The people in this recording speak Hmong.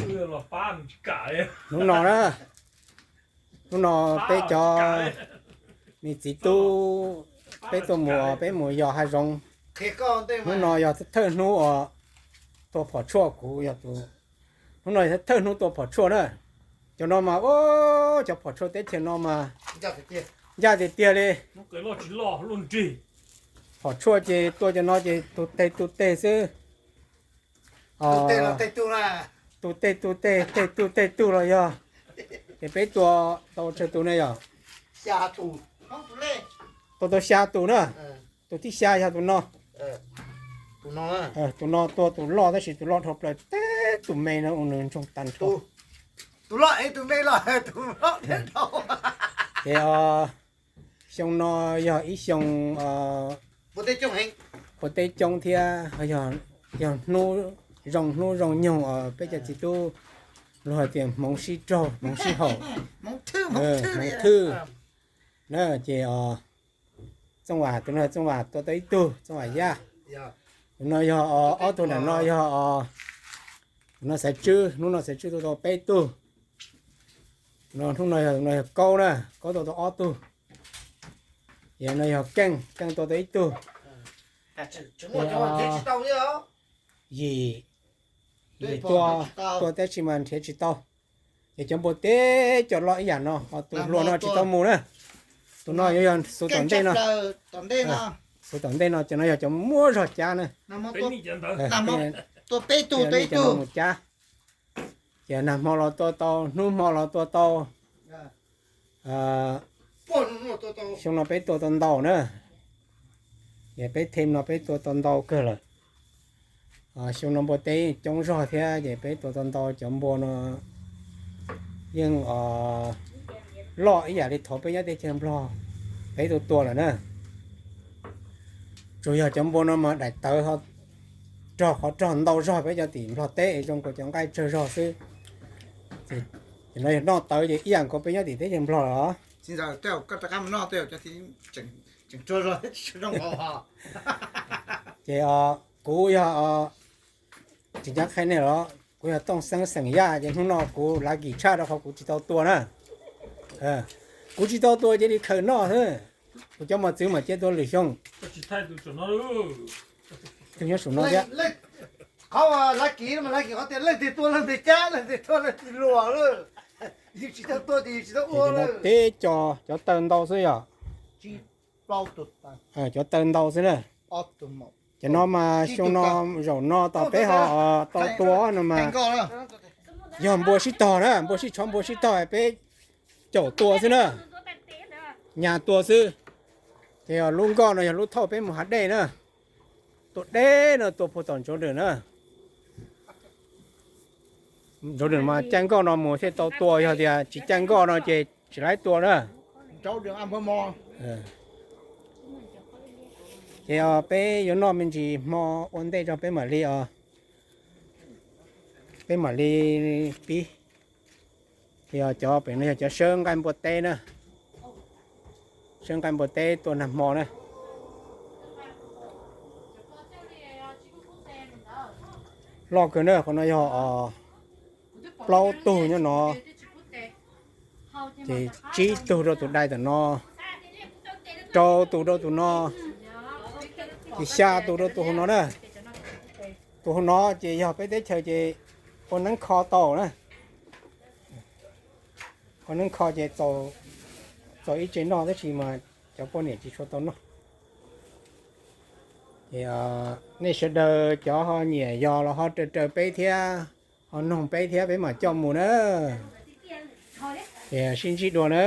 Hnub no na, hnub no peb cov me txiv tub, peb tuaj mus, peb mus yos hav zoov. Hnub no yog thawj hnub uas tua phom tshuaj, kuv yog tus, hnub no yog thawj hnub tua phom tshuaj na. Cov no mas, o, cov phom tshuaj teb chaws no mas ncaj tiag tiag li. Phom tshuaj ces tua cov no ces tu teg tu teg xwb. Tu teg tu teg, teg tu teg tu los yog. Ces peb tua tau tsawg tus ne yom? Tua tau xya tus na. Tus thib xya yog tus no. Tus no tua tus loj tab sis tus loj dhau plaws, teb tus me no ua nws ntsoog tag nrho. Ces xyoo no yog ib xyoo ua teb coob thiab yog hnub zoo, hnub zoo nyoog, peb cov txiv tub luag hais tias hmoov sib raug hmoov sib haum, hmoov thwj na. Ces Txooj Vam, tus no Txooj Vam tua tau ib tug, Txooj Vam Yaj. Tus no yog ob tug nram no yog, tus no Xaiv Tswb, hnub no Xaiv Tswb tua tau peb tug. No hnub no yog, no yog Kaub na, Kaub tua tau ob tug. Yog no yog Keej, Keej tua tau ib tug. Yim, Yim tua, tua tab sis mas nrhiav tsis tau. Ces cov npua teb cov loj ib yam no, ho tus hluas no tsis tau mus na. Tus no yuav yog xu tom ntej no. Xu tom ntej no ces no yog cov muab zog cab na. Tua peb tug, tua ib tug mus cab. Ces nag hmo los tua tau, hnub hmo los tua tau. Xyoo no peb tua tau ntau na. Ces peb them no peb tua tau ntau kawg lawm. Xyoo no npua teb coob zog thiab ces peb tua tau ntau, cov npua no yeej loj ib yam li thaum peb nyob teb chaws Nplog peb tua tua lawm na. Tsuas yog cov npua no mas daim tawv ho rog qhov rog ntau zog peb cov tim Nplog teb es zoo nkaus cov nqaij tsawg zog xwb. Ces no yog noj tawv ces ib yam nkaus peb nyob tim teb chaws Nplog lawm. Ces kuv yog, tsis nco qhia nej los, kuv yog Tooj Xeeb xeem Yaj ces hnub no kuv lav kis tshaj rau qhov kuv tsis tau tua na. Kuv tsis tau tua cia li khaws noj xwb. Kuv cov mos txwv mam cia tua lwm xyoo. Tus nyob saum no thiab. Qhov lav kis mas lav kis qhov tias leej twg tua leej twg cab, leej twg tua leej twg luag lawm. Yus tsis tau tua ces yus tsis tau ua lawm. Teb co cov taw ntau xwb yom. Cov taw ntau xwb na. Ces no mas xyoo no zaum no tos peb ho tau tua no mas yog npua sib tog na, npua sib tshov npua sib tog peb caum tua xwb na. Nyas tua xwb. Ces lub nkoj no yog lub thauj peb mus hav dej na. Tua deb no tua puag tom ntsoov rwm na. Ntsoov rwm mas caij nkoj no mus thiaj tau tua, yog tias tsis caij nkoj no ces tsis laib tua na. Ces peb yuav noj me ntsis hmo ua ntej rau peb mam li, peb mam li pib. Ces cov pem no yog cov sawb nqaij npua teb na. Sawb nqaij npua teb tua nag hmo na. Loj kawg na, qhov no yog plaub tug nyob no. Ces tsib tug rau tus dai tom no, rau tus rau tus no, ces xya tus rau tus hauv no na. Tus hauv no ces yog peb teb chaws ces ua neeb kho tau na. Ua neeb kho ces txaus ib tse noj tab sis mas cov poj niam tsis tshua tau noj. Ces nej sawv daws cov ho nyiam yos los ho raws raws peb thiab, ho noog peb thiab peb mam coj mus na. Ces sib ntsib dua na.